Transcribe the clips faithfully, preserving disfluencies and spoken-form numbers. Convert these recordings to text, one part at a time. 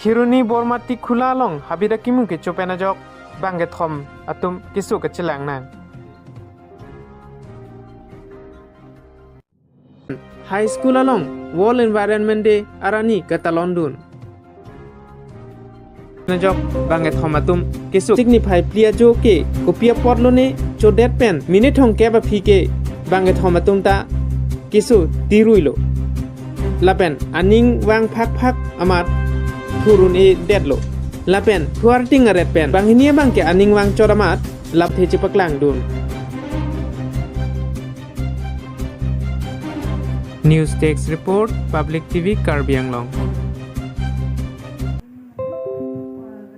Kheroni Bormati Khula along habit akimu kecho pen ajok bangkethom atum keso kachelang nang. High School along World Environment Day arani katalon dun. Najok bangkethom atum keso signify plia jo ke kopi apotlo ne chodet pen minute thomkep aphi ke bangkethom atum ta keso tiruilo. Lapen aning vang phak phak amat thurun-edetlo. Lapen thuar ting aret pen banghini abang ke aning vang chot amat lapthe chepaklang dun. News Desk Report, Public T V Karbi Anglong.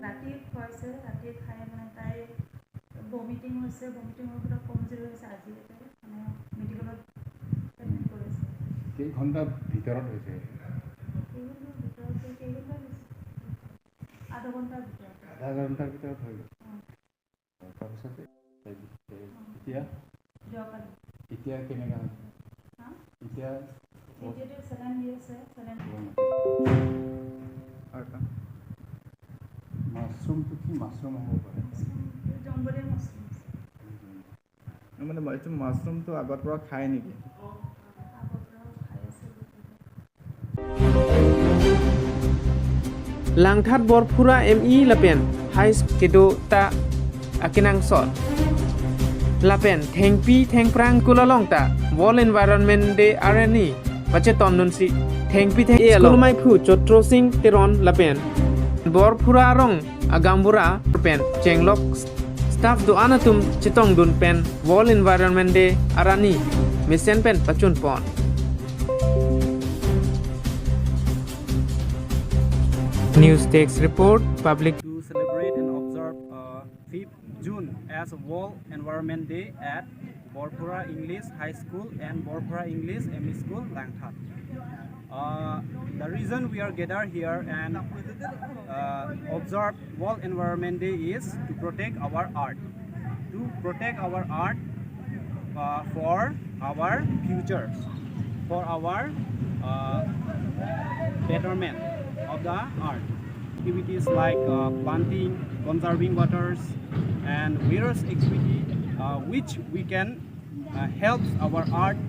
ৰাতি খুৱাইছে, ৰাতি খাই মানে তাই ভমিটিং হৈছে, ভমিটিং হৈ পেলাই কমজুৰি হৈছে। আজি ইয়াতে মানে মেডিকেলত এডমিট কৰিছে। কেই ঘণ্টা ভিতৰত হৈছে? কেইঘণ্টা ভিতৰত, কেইঘণ্টা হৈছে? আধা ঘণ্টাৰ ভিতৰত। আধা ঘণ্টাৰ ভিতৰত হৈ গ'ল। অ। তাৰপিছতে এতিয়া? যোৱাকালি। এতিয়া কেনেকা হৈছে? হা? এতিয়া? এতিয়াতো চেলাইন দি আছে, চেলাইন। আৰু কা? মাছৰুমটো কি মাছৰুম হ'ব পাৰে? মাছৰুমটো জংগলী মাছৰুম আছে। মানে এইটো মাছৰুমটো আগৰ পৰা খায় নেকি? Langthat Borphura M E lapen High School kedo ta akenangsot. Lapen thengpi thengphrang school along ta World Environment Day arni pacheton dunsi thengpi theng school maiphu Chotro Sing Teron lapen Borphura arong agambura pen chenglok staff do-an atum chetong dun pen World Environment Day arni mesen pen pachun pon. News Desk Report, Public. To celebrate and observe, uh, fifth June as World Environment Day at Borphura English High School and Borphura English M E School, Langthat. Uh, the reason we are gathered here and, uh, observe World Environment Day is to protect our earth, to protect our earth, uh, for our future, for our, uh, betterment of the earth. Activities like, uh, planting, conserving waters, and various activity, uh, which we can, uh, help our earth,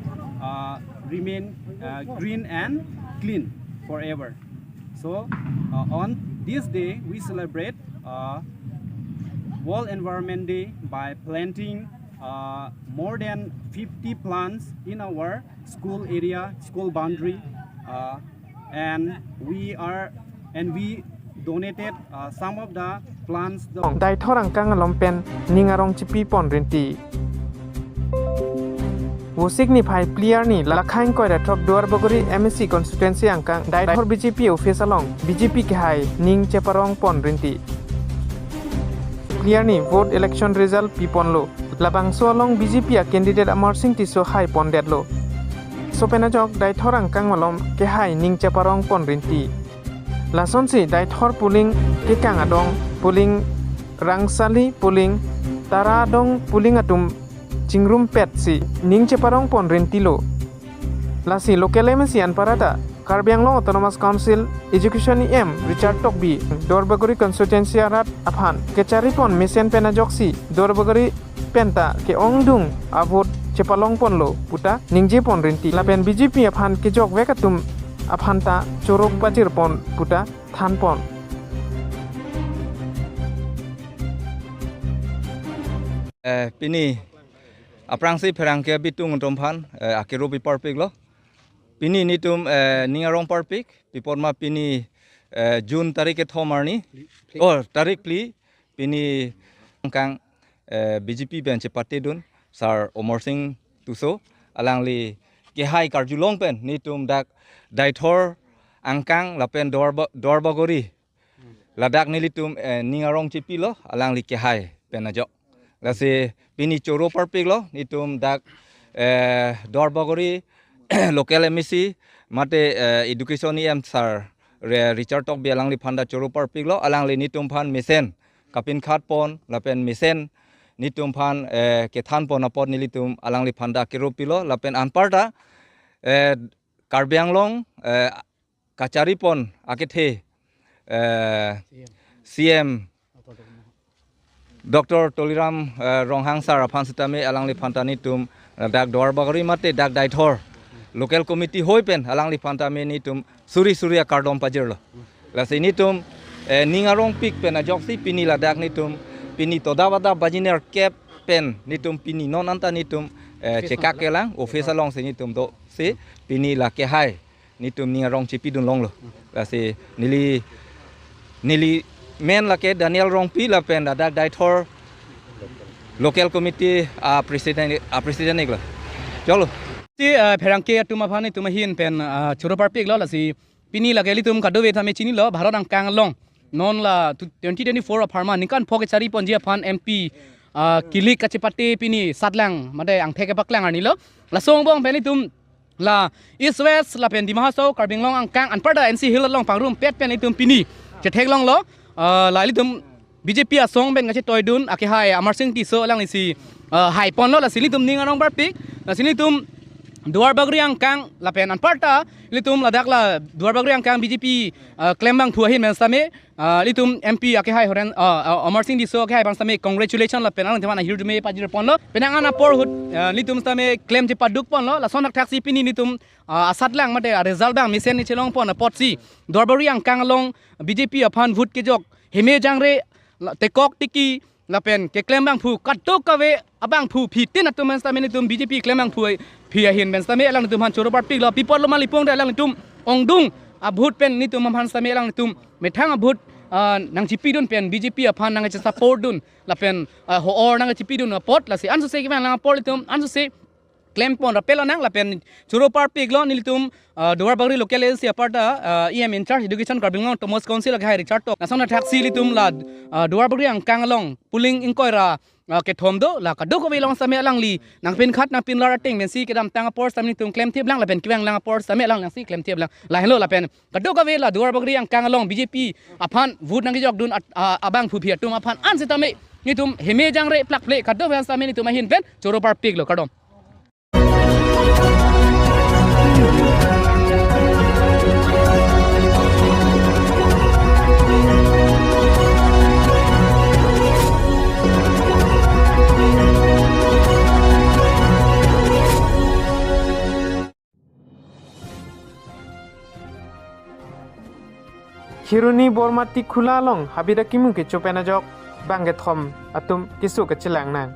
uh, remain, uh, green and clean forever. So, uh, on this day, we celebrate, uh, World Environment Day by planting, uh, more than fifty plants in our school area, school boundary, uh, and we are, and we donated, uh, some of the plants. The Daithor angkang along pen ning arong chipi pon rinti. Vosik niphai phli arni lakhang koira throk Duarbagori M A C constituency angkang Daithor B J P office along B J P kehai ning cheparong pon rinti. Phli arni vote election result pi ponlo. Labangso along B J P a candidate Amarsing Tisso hai pondetlo. Laso pen ajok Daithor angkang malom kehai ning cheparong pon rinti. Lasonsi Daithor polling kekang adong, polling Rangsali, polling Tara adong, polling atum chingrumpetsi ning cheparong pon rintilo. Lasi local M A C anparta Karbi Anglong Autonomous Council Education E M Richard Tokbi Duarbagori constituency arat aphan kechari pon mesen pen ajoksi Duarbagori penta ke-ongdung a-vote chepalong ponlo puta ningje pon rinti. Lapen B J P aphan kejok vek atum aphanta choro pajir pon puta than pon. Eh, pini aphrangsi pherangke abitung atum aphan, eh, akero piparpiklo. Pini netum, eh, ning arong parpik, pi apot ma pini, eh, June tarik kethom arni. Oh, tarik phli, pini angkang, eh, B J P pen chepatedun, Sir Amarsing Tisso, alangli kehai karjulong pen, netum dak Daithor angkang lapen Duarba-, Duarbagori. Ladak nelitum, eh, ning arong chipilo, alangli kehai pen ajok. Lasi pini choro parpiklo, netum dak, eh, Duarbagori local M A C, mate, eh, education E M Sir Re-, Richard Tokbi alangliphan ta choro parpiklo, alangli netum aphan mesen kapinkhat pon, lapen mesen netum aphan, eh, kethan pon apot nelitum alangliphan ta kero pilo, lapen anparta, eh, Karbi Anglong, eh, kachari pon akethe, eh, C M Doctor Tuliram, eh, Ronghang sir aphan sitame alangliphan ta netum, eh, dak Duarbagori mate dak Deithor local committee hoi pen alangliphan tame netum suri suri akardom pajirlo. Lasi netum, eh, ning arongpik pen ajoksi pini ladak netum pini toda vada bajiner kep pen netum pini non anta netum, eh, chekak kelang office alongsi netum dosi pini la kehai netum ning arong chipidun longlo. Lasi neli, neli men lake Daniel Rongpi lapen ladak Deithor local committee a president, a president iklo. Choklo. Si, eh, pherangke atum aphan netum ahin pen, eh, choro parpiklo. Lasi pini lake ilitum kadokave tame chinilo Bharat angkang along non la tu-, twenty twenty-four apharman ningkan pho kechari ponji aphan M P, ah, kilik kachepate pini satlang mate angthek kepaklang arnilo. Laso angbong pen ilitum la East West lapen Dima Hasao Karbi Anglong angkang anparta N C Hills along pangrumpet pen ilitum pini chetheklonglo, ah, la ilitum B J P asong pen kachetoidun akehai Amarsing Tisso alanglisi, ah, haiponlo. Lasi ilitum ning arong parpik, lasi ilitum Duarbagori angkang lapen anparta ilitum ladak la Duarbagori angkang B J P, ah, klembangphu ahin pen sitame, ah, ilitum M P akehai Horen, ah, ah, Amarsing Tisso akehai abang sitame congratulation lapen alangliphan ahirjume pajirponlo. Penang an apor ahut, ah, ilitum sitame klem chepadukponlo. Lason thakthaksi pini ilitum, ah, asatlang mate a result abang mesen ni chelongpon apotsi Duarbagori angkang along B J P aphan vote kejok heme jangre, la tekok tiki lapen keklembangphu kadokave abangphu aphi tin atum pen sitame netum B J P klembangphu aphi ahin pen sitame alangtum aphan choro parpiklo. Pi apotlo ma lapu-an te alangtum ongdung a-vote pen netum aphan sitame alangtum methang a-vote, ah, nangchipidun pen B J P aphan nangche-support dun lapen, ah, ho-or nangchipidun apot. Lasi ansose kevang lang apor ilitum ansose klempon rapel anang lapen choro parpiklo. Nelitum, ah, Duarbagori local A D C aparta, ah, E M in charge education Karbi Anglong Autonomous Council akehai Richard Tokbi. Lason thakthaksi ilitum la, ah, Duarbagori angkang along polling ingkoi ra, ah, kethom do, la kadokave along sitame alangli nangpinkhat nangpinlar ateng pensi kedamtang apor sitame netum klemthip lang lapen kevang lang apor sitame alanglisi klemthip lang. Lahenlo lapen kadokave la Duarbagori angkang along B J P aphan vote nangkejokdun at-, ah, abangphu aphi atum aphan an sitame netum heme jangre plakple kadokave an sitame netum ahin pen choro parpiklo, kardom. Kheroni Bormati Khula along habit akimu kecho pen ajok bang kethom atum keso kachelang nang.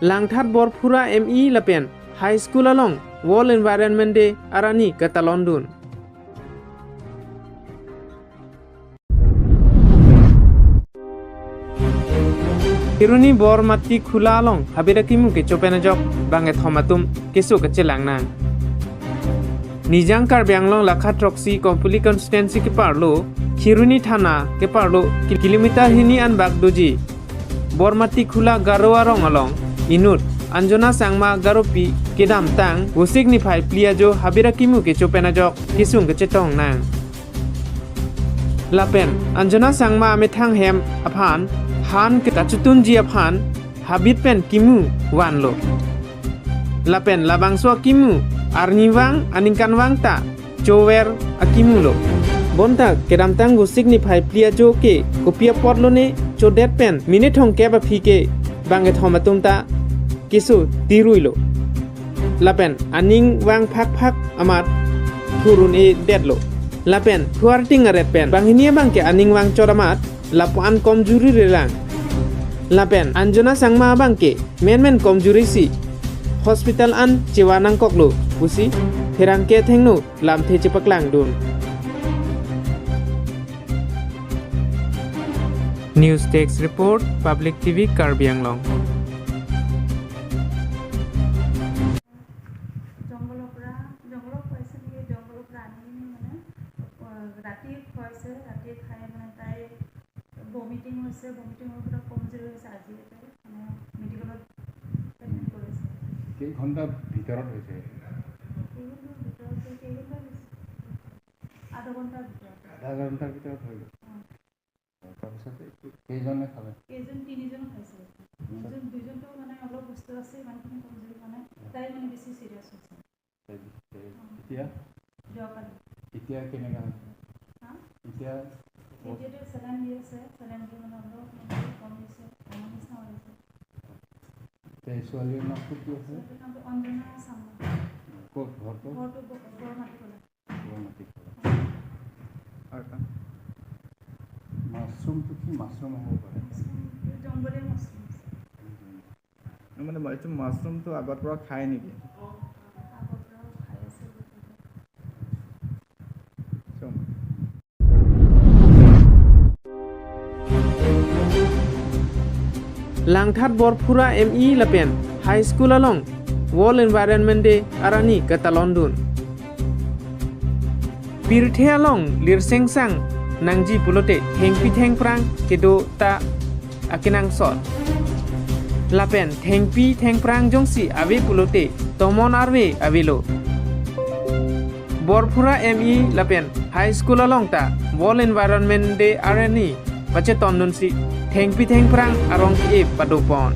Langthat Borphura M E lapen High School along World Environment Day arani katalondun. Kheroni Bormati Khula along habit akimu kecho pen ajok bang kethom atum keso kachelang nang. Nijang Karbi Anglong lakha throksi Kompoli constituency keparlo, Kheroni thana keparlo ki-, kilometer hini anbak doji Bormati Khula Garo arong along inut Anjona Sangma Garopi kedamtang Vosik niphai phli ajo habit akimu kecho pen ajok kesung kachetong nang. Lapen Anjona Sangma amethang hem aphan han ke kachutunji aphan habit pen kimu vanlo. Lapen labangso akimu arnivang aningkanvang ta chover akimu lo. Bonta kedamtang Vosik niphai phli ajo ke kopi apotlo ne chodet pen minute thomkep aphi ke bang kethom atum ta keso tiruilo. Lapen aning vang phak phak amat thurun-edetlo. Lapen thuarting aret pen banghini abang ke aning vangchot amat lapu-an komjuri relang. Lapen Anjona Sangma abang ke menmen komjuri si hospital an chevanangkoklo pusi pherangke athengno lamthe chepaklangdun. News Desk Report, Public T V Karbi Anglong. জংঘলৰ পৰা, জংঘলৰ খুৱাইছে বুলি, জংঘলৰ পৰা আনি কিনে মানে, আহ, ৰাতি খুৱাইছে, ৰাতি খাই মানে তাই ভমিটিং হৈছে, ভমিটিঙৰ পৰা কমজুৰি হৈছে, আজি তাই মানে মেডিকেলত এডমিট কৰিছে। কেইঘণ্টা ভিতৰত হৈছে? কেইঘণ্টা ভিতৰত, কেইঘণ্টা হৈছে? আধা ঘণ্টাৰ ভিতৰত। আধা ঘণ্টাৰ ভিতৰত হৈ গ'ল। অ। তাৰপিছত এইটো কেইজনে খালে? কেইজন, তিনিজন খাইছে। দুজন, দুজনটো মানে অলপ সুস্থ আছে, ইমানখিনি কমজুৰি হোৱা নাই। তাই মানে বেছি চিৰিয়াছ হৈছে। তাই, তাই এতিয়া? যোৱাকালি। এতিয়া কেনেকা? হা? এতিয়া? এতিয়াতো চেলাইন দি আছে, চেলাইন দি মানে অলপ মানে কমিছে, কমাৰ নিচিনা হৈছে। তাই ছোৱালীৰ নামটো কি আছে? ছোৱালীৰ নামটো অঞ্জনা চাংমা। ক'ত ঘৰটো? ঘৰটো ব-, বৰমাটি খোলা। বৰমাটি খোলা। আৰু এটা? মাছৰুমটো কি মাছৰুম হ'ব পাৰে? মাছৰুমটো জংগলী মাছৰুম আছে। মানে, এইটো মাছৰুমটো আগৰ পৰা খায় নেকি? আগৰ পৰাও খাই আছে। চাওক। Langthat Borphura M E lapen High School along World Environment Day arni katalondun. Pirthe along lirsengsang nangji pulote thengpi thengphrang kedo ta akenangsot. Lapen thengpi thengphrang jongsi ave pulote tomon arve avelo. Borphura M E lapen High School along ta World Environment Day arni pachetondunsi thengpi thengphrang arong ke-e padopon.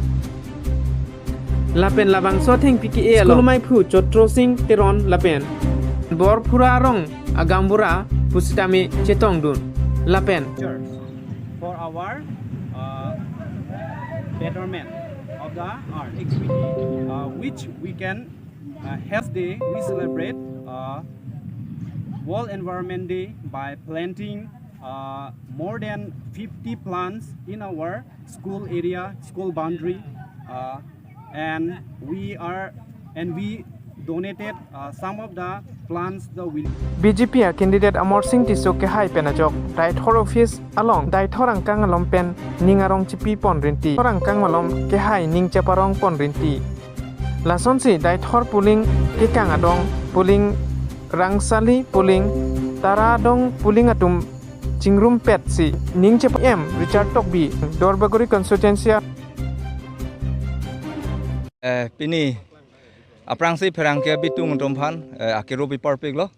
Lapen labangso thengpi ke-e along school maiphu Chotro Singh Teron lapen Borphura arong agaonbura pusitame chetongdun. Lapen for our, uh, betterment of the earth, uh, which we can, uh, health day, we celebrate, uh, World Environment Day by planting, uh, more than fifty plants in our school area, school boundary, uh, and we are, and we donated, uh, some of the plants the village. B J P a candidate Amar Singh Tisso kehai pen ajok Deithor office along Deithor angkang malom pen ning arong chipipon rinti. Deithor angkang malom kehai ning cheparongpon rinti. Lasonsi Deithor puling kekang adong, puling rangsali, puling tara adong, puling atum chingrumpetsi ning chepa-, M Richard Tokbi, Duarbagori constituency. Eh, pini aphrangsi pherangke abitung atum aphan, eh, akero piparpiklo.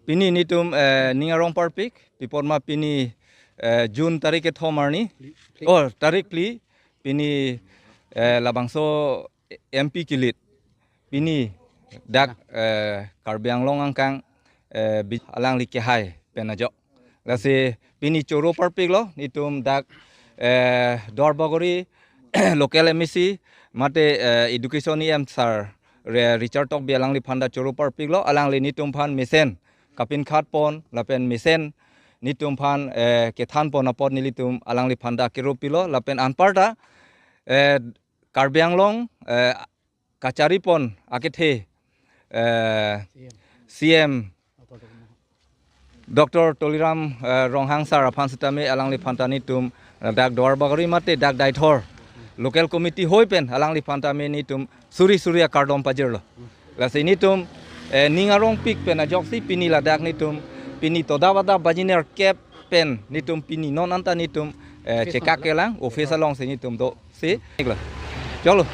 Pini netum, eh, ning arong parpik, pi apot ma pini, eh, June tarik kethom arni. Phli, phli. Oh, tarik phli, pini, eh, labangso M P kilit. Pini dak, eh, Karbi Anglong angkang, eh, bi-, alangli kehai pen ajok. Lasi pini choro parpiklo, netum dak, eh, Duarbagori local M A C, mate, eh, education E M sir, Re-, Richard Tokbi alangliphan ta choro parpiklo, alangli netum aphan mesen kapinkhatpon, lapen mesen netum aphan, eh, kethanpon apot nelitum alangliphan ta kero pilo, lapen anparta, eh, Karbi Anglong, eh, kacharipon akethe, eh, C M Doctor Tuliram, eh, Ronghang sir aphan sitame alangliphan ta netum, eh, dak Duarbagori mate dak Deithor local committee hoi pen alangliphan tame netum suri suri akardom pajirlo. Lasi netum, eh, ning arongpik pen ajoksi pini ladak netum pini toda vada bajiner kep pen netum pini non anta netum, eh, chekak kelang office alongsi netum dosi. Iklo. Cholo.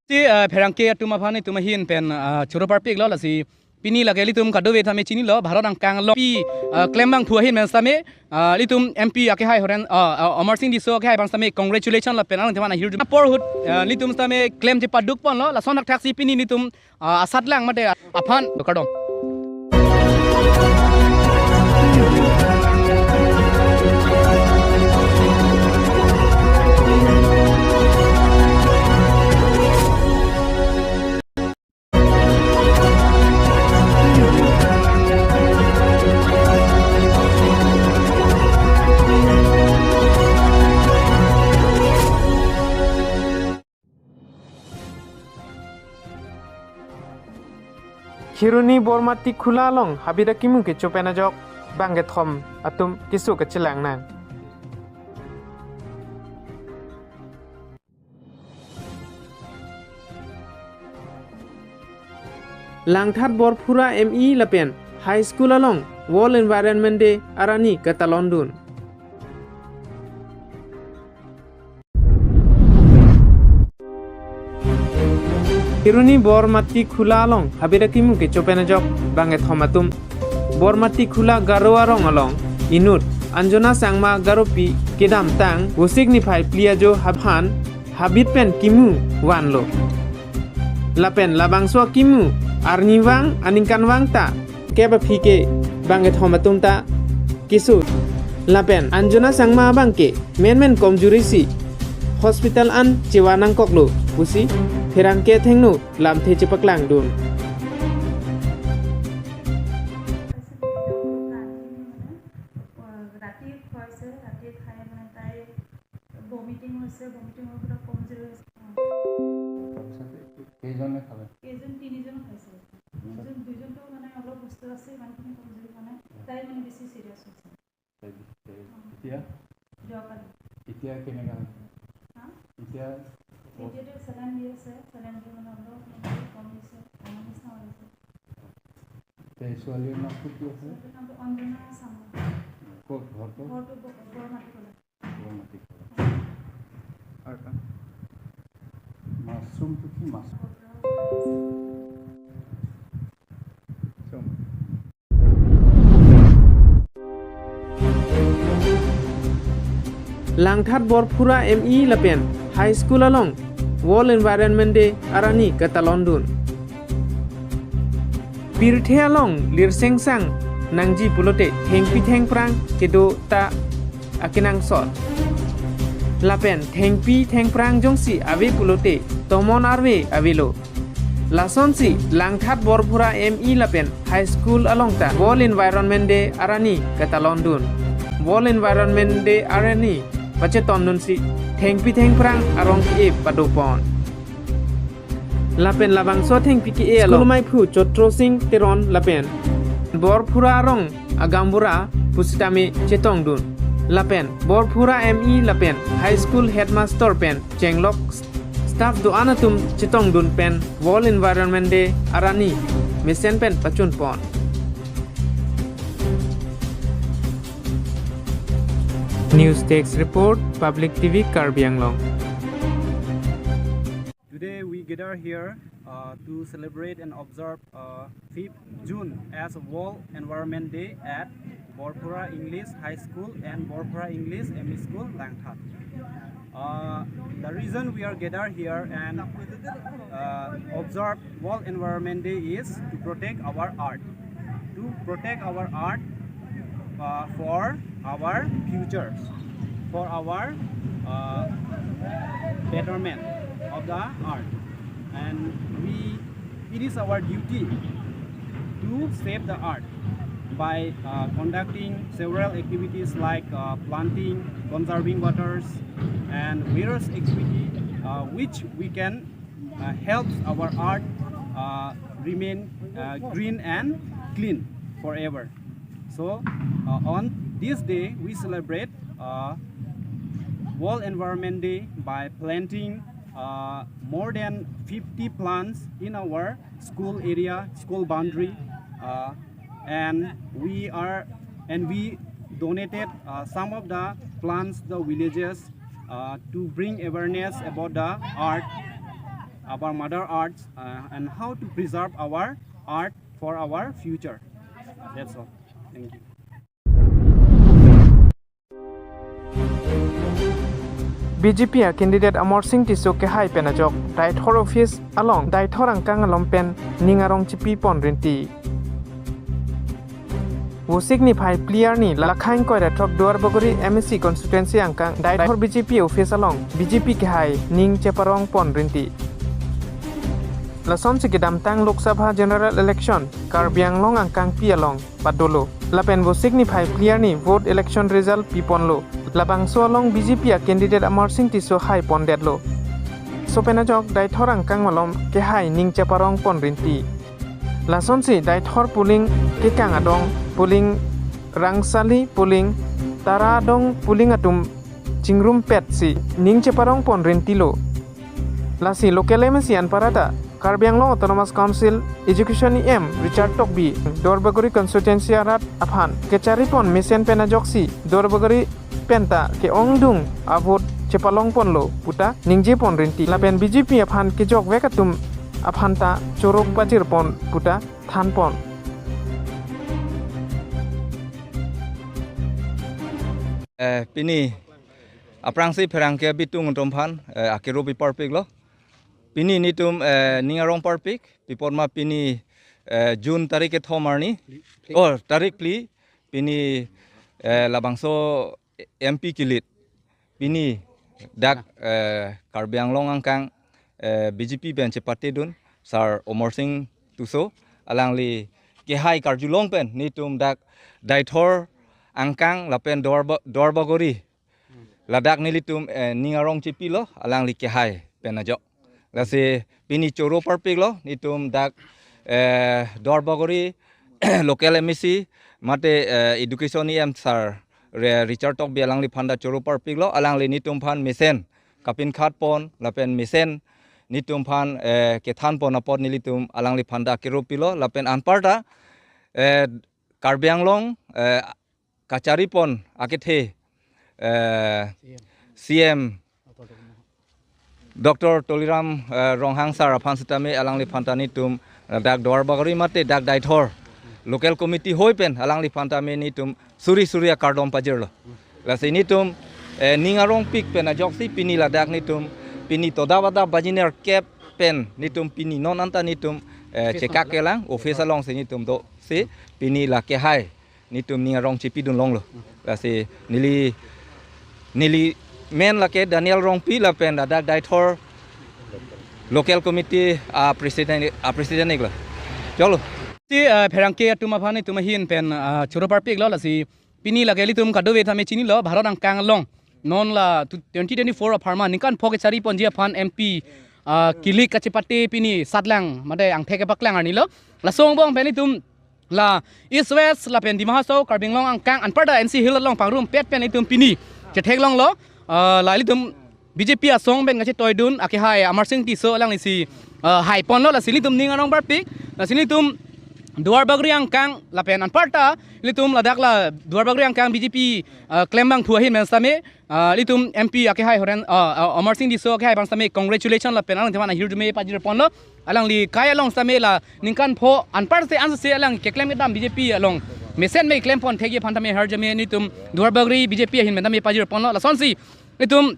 Si, eh, pherangke atum aphan netum ahin pen, eh, choro parpiklo, lasi pini lake ilitum kadokave tame chinilo, Bharat angkang along pi, eh, klembangphu ahin pen sitame, eh, ilitum M P akehai Horen, eh, eh, Amar Singh Tisso akehai abang sitame congratulation lapen alang teman ahir apor ahut, eh, ilitum sitame klem chepadukponlo, lason thakthaksi pini ilitum, eh, asatlang mate aphan kardom. Kheroni Bormati Khula along habit akimu kecho pen ajok bangkethom atum keso kachelang nang. Langthat Borphura M E lapen High School along World Environment Day arni katalondun. Kheroni Bormati Khula along habit akimu kecho pen ajok bangkethom atum Bormati Khula Garo arong along inut Anjona Sangma Garopi kedamtang Vosik niphai phli ajo aphan habit pen kimu vanlo. Lapen labangso kimu arnivang aningkanvang ta kep aphi ke bang kethom atum ta keso. Lapen Anjana Sangma abang ke menmen komjuri si hospital an chevanangkoklo pusi pherangke athengno lamthe chepaklangdun. ৰাতি খুৱাইছে, ৰাতি খাই মানে তাই ভমিটিং হৈছে, ভমিটিঙৰ পৰা কমজুৰি হৈছে। তাৰপিছত কেইজনে খালে? কেইজন, তিনিজন খাইছে। দুজন, দুজনতো মানে অলপ সুস্থ আছে, ইমানখিনি কমজুৰি হোৱা নাই। তাই মানে বেছি চিৰিয়াছ হৈছে। তাই, তাই এতিয়া? যোৱাকালি। এতিয়া কেনেকা হৈছে? হা? এতিয়া? এতিয়াতো চেলাইন দি আছে, চেলাইন দি মানে অলপ মানে কমিছে, কমাৰ নিচিনা হৈছে। তাই ছোৱালীৰ নামটো কি আছে? ছোৱালীৰ নামটো অঞ্জনা চাংমা। ক'ত ঘৰটো? ঘৰটো ব-, বৰমাটি কলা। বৰমাটি কলা। আৰু কা-, মাছৰুমটো কি মাছ? Langthat Borphura M E lapen High School along World Environment Day arani katalondun. Pirthe along lirsengsang nangji pulote thengpi thengphrang kedo ta akenangsot. Lapen thengpi thengphrang jongsi ave pulote tomon arve avelo. Lasonsi Langthat Borphura M E lapen High School along ta World Environment Day arani katalondun. World Environment Day arani pachetondunsi thengpi thengphrang arong ke-e padopon. Lapen labangso thengpi ke-e along school maiphu Chotro Sing Teron lapen Borphura arong agaonbura pusitame chetongdun. Lapen Borphura M E lapen High School Headmaster pen chenglok staff do-an atum chetongdun pen World Environment Day arani mesen pen pachunpon. News Desk Report, Public T V Karbi Anglong. Today we gather here, uh, to celebrate and observe, uh, fifth June as World Environment Day at Borphura English High School and Borphura English M E School, Langthat. Uh, the reason we are gathered here and, uh, observe World Environment Day is to protect our earth, to protect our earth, uh, for our future, for our, uh, betterment of the earth. And we, it is our duty to save the earth by, uh, conducting several activities like, uh, planting, conserving waters, and various activity, uh, which we can, uh, help our earth, uh, remain, uh, green and clean forever. So, uh, on this day, we celebrate, uh, World Environment Day by planting, uh, more than fifty plants in our school area, school boundary, uh, and we are, and we donated, uh, some of the plants to the villages, uh, to bring awareness about the earth, our mother earth, uh, and how to preserve our earth for our future. That's all. Thank you. B J P a candidate Amarsing Tisso kehai pen ajok Deithor office along Deithor angkang along pen ning arong chipipon rinti. Vosik niphai phli arni lakhai ingkoi ra throk Duarbagori M A C constituency angkang Deithor B J P office along B J P kehai ning cheparongpon rinti. Lasonsi kedamtang Lok Sabha general election Karbi Anglong angkangpi along padolo. Lapen vosik niphai phli arni vote election result piponlo. Labangso along B J P a candidate Amarsing Tisso haipondetlo. Laso pen ajok Deithor angkang malom kehai ning cheparongpon rinti. Lasonsi Deithor polling kekang adong, polling Rangsali, polling Tara adong, polling atum chingrumpetsi ning cheparongpon rintilo. Lasi local M A C anparta Karbi Anglong Autonomous Council Education E M Richard Tokbi Duarbagori constituency arat aphan kecharipon mesen pen ajoksi Duarbagori penta ke-ongdung a-vote chepalongponlo puta ningjepon rinti. Lapen B J P aphan kejokvek atum aphanta chorok pajirpon puta thanpon. Eh, pini Aphrangsi pherangke abitung atum aphan, eh, akero piparpiklo. Pini netum, eh, ning arong parpik, pi apot ma pini, eh, June tarik kethom arni. Oh, tarik phli, pini, eh, labangso M P kilit. Pini dak, eh, Karbi Anglong angkang, eh, B J P pen chepatedun, Sir Amarsing Tisso, alangli kehai karjulong pen, netum dak Deithor angkang lapen Duarba-, Duarbagori ladak nelitum, eh, ning arong chepilo, alangli kehai pen ajok. Lasi pini choro parpiklo, netum dak, eh, Duarbagori local M A C, mate, eh, education E M Sir Re-, Richard Tokbi alangliphan ta choro parpiklo, alangli netum aphan mesen kapinkhat pon, lapen mesen netum aphan, eh, kethan pon apot nelitum alangliphan ta kero pilo, lapen anparta, eh, Karbi Anglong, eh, kachari pon akethe, eh, C M Doctor Tuliram, eh, Ronghang Sir aphan sitame alangliphan ta netum, eh, dak Duarbagori mate dak Deithor local committee hoi pen alangliphan tame netum suri suri akardom pajirlo. Lasi netum, eh, ning arong pik pen ajoksi pini ladak netum, pini toda bada bajiner kep pen netum pini non anta netum, eh, chekak kelang office alongsi netum dosi pini la kehai netum ning arong chepidun longlo. Lasi neli, neli men lake Daniel Rongpi lapen ladak Deithor local committee, ah, president, ah, president iklo. Cholo. Si, ah, pherangke atum aphan netum ahin pen, ah, choro parpiklo, lasi pini lake ilitum kadokave tame chinilo, Bharat angkang along non la tu-, twenty twenty-four apharman ningkan pho kechari ponji aphan M P, ah, kilik kachepate pini satlang mate angthek kepaklang arnilo. Laso angbong pen ilitum la East West lapen Dima Hasao Karbi Anglong angkang anparta N C Hills along pangrumpet pen itum pini chetheklonglo, ah, la ilitum B J P asong pen kachetoidun akehai Amarsing Tisso alanglisi, ah, hai ponlo, lasi ilitum ning arong parpik, lasi ilitum Duarbagori angkang lapen anparta ilitum ladak la Duarbagori angkang B J P, ah, klem abangphu ahin pen sitame, ah, ilitum M P akehai Horen, ah, ah, Amarsing Tisso akehai abang sitame congratulation lapen alangtum aphan ahirjume pajir ponlo. Alangli kai along sitame la ningkan pho anparsi ansose alang keklem kedam B J P along mesen me klem pon thekji aphan tame ahirjume netum Duarbagori B J P ahin pen tame pajir ponlo. Lasonsi netum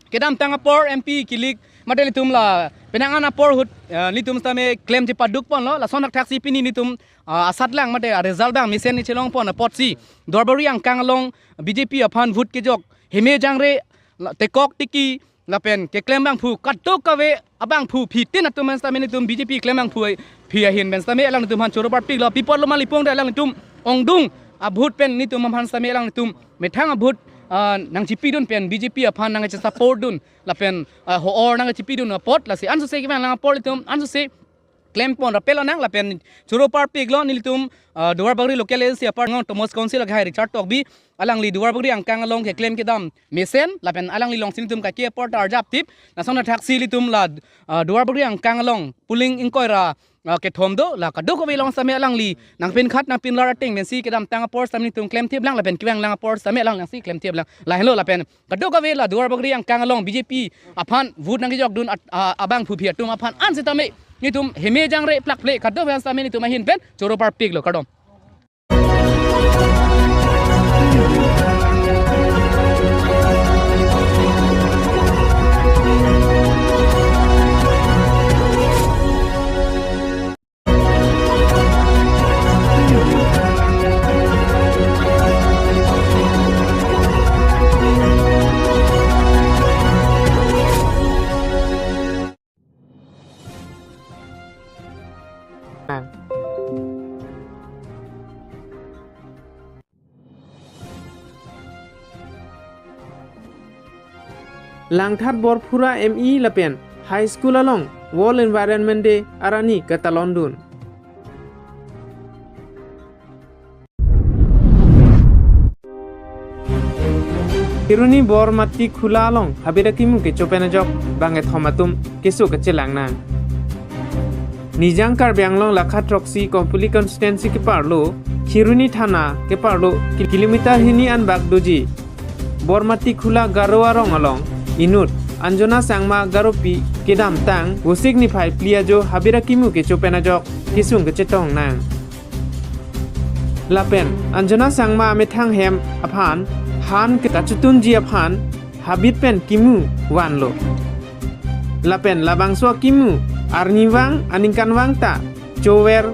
kedamtang apor M P kilik mate netum la penang an apor ahut, eh, netum sitame klem chepaduk ponlo. Lason thakthaksi pini netum, ah, asatlang mate a-result abang mesen ne chelong pon apotsi Duarbagori angkang along B J P aphan vote kejok heme jangre, la tekok tiki lapen keklem abangphu kadokave abangphu phitin atum pen sitame netum B J P klem abangphu phi ahin pen sitame alangtum aphan choro parpiklo. Pi apotlo ma lipong de alangtum ongdung a-vote pen netum aphan sitame alangtum methang a-vote, ah, nangchepidun pen B J P aphan nangche-support dun lapen, ah, ho-or nangchepidun apot, lasi ansose kevang lang apor ilitum ansose klem pon rapel nang lapen choro parpiklo. Nelitum, ah, Duarbagori local A D C apar ngon Autonomous Council akehai Richard Tokbi alangli Duarbagori angkang along keklem kedam mesen lapen alangli alongsi netum kaike apor ta arjap tip. Lason thakthaksi ilitum la, ah, Duarbagori angkang along polling ingkoi ra, ah, kethom do, la kadokave along sitame alangli nangpinkhat nangpinlar ateng pensi kedamtang apor sitame netum klem thip lang lapen kevang lang apor sitame alanglisi klem thip lang. Lahenlo lapen kadokave la Duarbagori angkang along B J P aphan vote nangkejokdun at-, ah, abangphu phi atum aphan an sitame netum heme jangre plakple kadokave an sitame netum ahin pen choro parpiklo, kardom. Langthat Borphura M E lapen High School along World Environment Day arani katalondun. Kheroni Bormati Khula along habit akimu kecho pen ajok bang kethom atum keso kachelang nang. Nijang Karbi Anglong lakha throksi Kompuli constituency keparlo, Kheroni thana keparlo ki-, kilometer hini anbak doji Bormati Khula Garo arong along inut Anjona Sangma Garopi kedamtang Vosik niphai phli ajo habit akimu kecho pen ajok kesung kachetong nang. Lapen Anjona Sangma amethang hem aphan han ke kachetunji aphan habit pen kimu vanlo. Lapen labangso akimu arnivang aningkanvang ta chover